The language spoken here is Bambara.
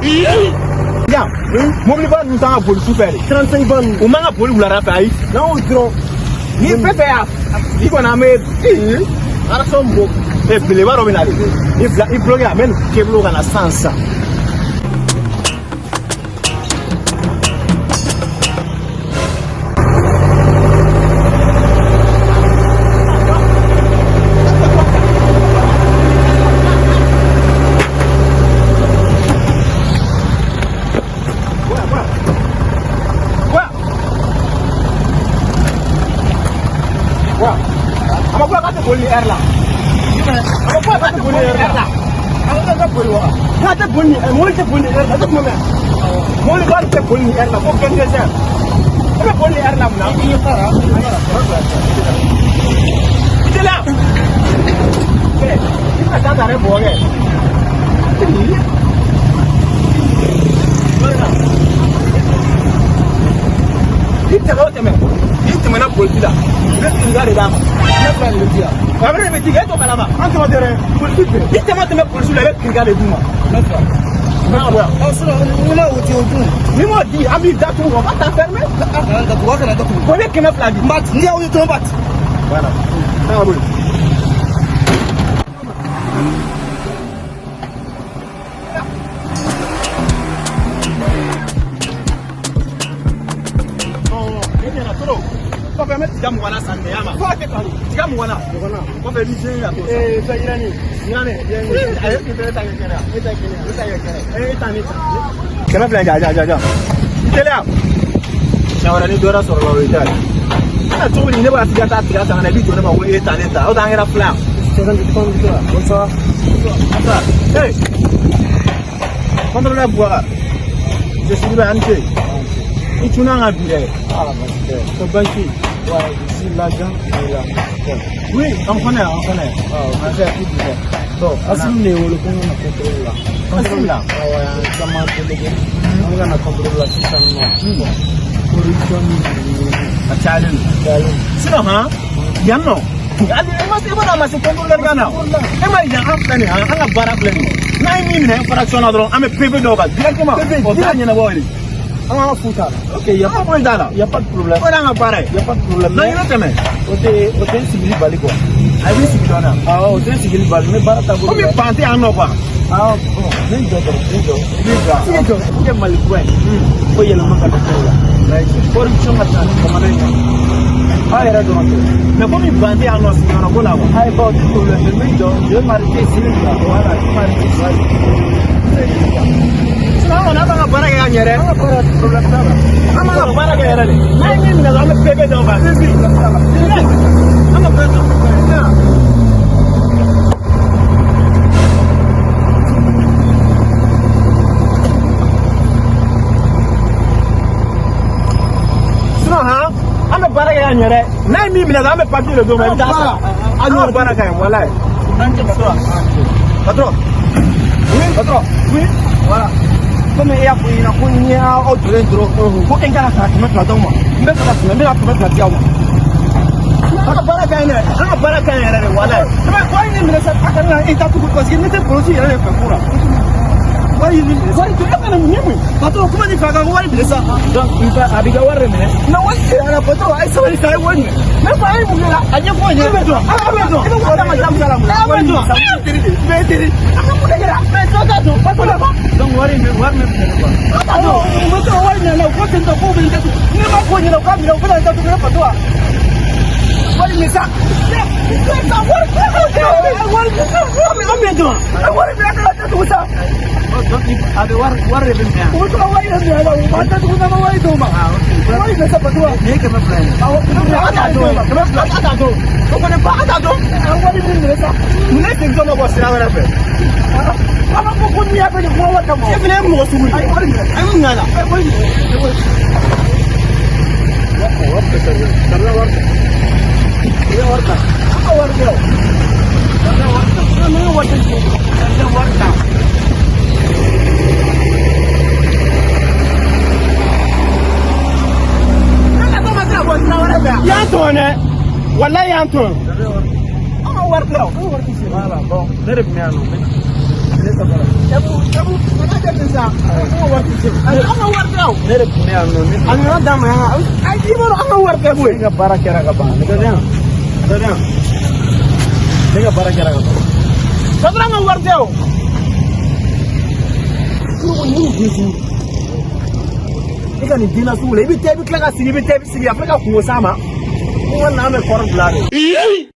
Yan, mobiliba ninnu t'an ka boli sufɛ de. 35 ba ninnu. U man ka boli wulada fɛ, ayi. N'an y'o dɔrɔn. Ni fɛn fɛn y'a i kɔni an bɛ arasɔn bɔ belebeleba dɔ bɛ na de. I bila i bloqué, a bɛ nin kebolo ka na sisan sisan. A ma fɔ k'a tɛ boli ni ɛri la. A ma fɔ k'a tɛ boli ni ɛri la. A ka ka boli wa? K'a tɛ boli ni mobili tɛ boli ni ɛri la, e tɛ kuma mɛn. Mobili ba tɛ boli ni ɛri la fo 22 heures. E bɛ boli ni ɛri la mun na? I ye fara. I teliya. Ɛ, i bɛna taa ta yɛrɛ bugɔ kɛ. I tɛmɛ o tɛmɛ, n'i tɛmɛna polisi la, i bɛ kirika de d'a ma. Ne fila de bɛ di yan. A bɛ de bɛ di, e t'o kalama. An tɔgɔ tɛ dɛ. Polisi fɛ. I tɛmɛ o tɛmɛ polisi la, i bɛ kirika de d'u ma. Ne fila. N'a ka bɔ yan. Ɔ sinon ni ma o di o dun. N'i m'o di, an b'i datugu, on va t'enfermer. A kana datugu, a kana datugu. Ko ne 200 di. N b'a di, n'i y'aw ye dɔrɔn n b'a di. Voilà. N'a ka bɔ yen. Kɔfɛ n bɛ tiga 20 na san nin ma. Fo a tɛ kanu. Tiga 20 na. 20 na. Kɔfɛ ni den y'a to. Ee fɛn yirani. Yirani. A ye e ta kɛ kɛnɛ. E ta kelen. E ta kɛ kɛnɛ. E ta ne ta. 200 ja ja ja ja. I teliya. Siɲɛ wɛrɛ ni dɔ wɛrɛ sɔrɔla o y'i ta ye. E na cogo di ne b'a f'i ka taa tiga san ka na i b'i jɔ ne ma ko e ta ne ta o t'an kɛra fila. Bonsoir. Bonsoir. Hey. Contrôleur Boubacar. Je suis libre, Anne. I tunna an ka bi dɛ. Ah, baasi tɛ. Ko baasi. Ouais, je suis l'agent de la. Oui, on connaît, on connaît. Ah, On fait tout bien. Bon, Assimi de ye wele ko n ka na contrôle la. Contrôle la? Awɔ, an caman délégué. An bɛ ka na contrôle la sisan nɔ. Bon, corruption ni yuruguyurugu. A cayalen don. Cayalen. Sinon han, yan nɔ, hali e ma se, e ma na ma se contrôleur ka na. E ma yan an filɛ nin ye, an ka baara filɛ nin ye. N'an ye min minɛ infraction na dɔrɔn, an bɛ PV dɔw kan directement. PV O t'a ɲɛnabɔ yɛrɛ. An ka fu t'a la. Ok, y a pas foyi t'a la. Y a pas de problème. O y'an ka baara ye. Y a pas de problème. N'an y'o tɛmɛ, O tɛ n sigili bali quoi. A b'i sigi dɔɔnin. Awɔ, o tɛ n sigili bali. N bɛ baara taabolo. Komi ban tɛ yan nɔ quoi. Ah bon, n bɛ n jɔ dɔrɔn, n bɛ n jɔ. I b'i jɔ. I bɛ jɔ. Pour que Mali kura in, fo yɛlɛma ka don kow la. Corruption ka ca jamana in kɔnɔ. Aw yɛrɛ dɔrɔn tɛ. Mais komi ban tɛ yan nɔ sigiyɔrɔ ko la quoi. Ayi, bon, o tɛ problème ye. N bɛ n jɔ, je vais m'arrêter ici. Voilà, je vais m'arrêter ici. Sinon an kɔni an b'an ka baara kɛ ka ɲɛ dɛ. An ka baara problème t'a la. An b'an ka baara kɛ yɛrɛ de. N'an ye min minɛ dɔrɔn, an bɛ PV dɔw kan. Problème t'a la. An ka baara kɛ. Sinon han, an bɛ baara kɛ ka ɲɛ dɛ. N'an ye min minɛ dɔrɔn, an bɛ papier de d'o ma, i bɛ taa san. An ka baara ka ɲi walayi. An tɛ patron. Patron. Oui, patron. Oui. Voilà. Komi e y'a fɔ i ɲɛna ko n'i y'aw jɔlen dɔrɔn ko e kana ka 200 d'aw ma. N bɛ fɛ ka kɛmɛ, n bɛ ka 200 di aw ma. An ka baara ka ɲi dɛ. An ka baara ka ɲi yɛrɛ de walayi. Mais wari in minɛ sa, a kana na i datugu parce que ne tɛ polisi yɛrɛ de fɛ ko la. Wari in minɛ. Wari to e kana mun ye mun ye? Patron, kuma ni fɛ ka wari minɛ sa. Donc i ka a b'i ka wari de minɛ. Na wari tɛ ala patron, a ye sabali sa, a ye wari minɛ. Ne fa ye mun kɛ la? A ɲɛfɔ n ɲɛna. E bɛ jɔ, a bɛ jɔ. I bɛ wari ka jamu la mun na? A bɛ jɔ. A bɛ teri de. Bɛɛ teri. A ka mun de kɛra? Mais dɔ t'a dɔn patron. Donc wari in bɛ wari min minɛ quoi. A t'a dɔn. U bɛ to ka wari minɛ u ko ten tɔ k'u bɛ n datugu. Ne m'a fɔ ɲɛna u k'a minɛ u bɛna n datugu ne patron. Wari minɛ sa. Wari wari minɛ an bɛ jɔ. Wari minɛ ka datugu sa. Donc a bɛ wari wari de bɛ minɛ yan. U bɛ to ka wari de minɛ la u b'a datugu n'an ma wari d'u ma. Ah ok. Wari minɛ sa patron. Nin ye 200 ye. Awɔ, 200 A t'a dɔn. 200 a t'a dɔn. O kɔni ba a t'a dɔn. Wari min minɛ sa. Ne segintɔ ma bɔ sira wɛrɛ fɛ. A b'a fɔ ko n'i y'a bɛ nin kuma wari kama. E fana ye mɔgɔ sugu ye. A ye wari minɛ. A ye mun k'a la? A ye wari minɛ. Wari tɛ sara. Sara wari tɛ. I bɛ wari ta. An ka wari minɛ o. An ka wari tɛ. I bɛ wari ta. Y'an tɔn dɛ. Walayi y'an tɔn. An ka wari tɛ o. An ka wari tɛ. Voilà, bon, ne de tun bɛ yan nɔ. Ne sɔrɔ. Ebu, ebu, kana kɛ ten sa. An ka wari tɛ. An ka wari tɛ o. Ne de tun bɛ yan nɔ, ne A nana d'an ma yan. Ayi, i b'a dɔn an ka wari tɛ koyi. Ne ka baara kɛra ka ban. Ne ka yan. Ne ne ka baara kɛra ka ban. Patron, an ka wari tɛ o. Sugu ni dusu. I ka nin diinɛ sugu la, i bɛ taa, i bɛ tila ka sigi, i bɛ taa, i bɛ sigi, a filɛ ka kungo s'a ma. Ko n ka na bɛ kɔrɔ bila de.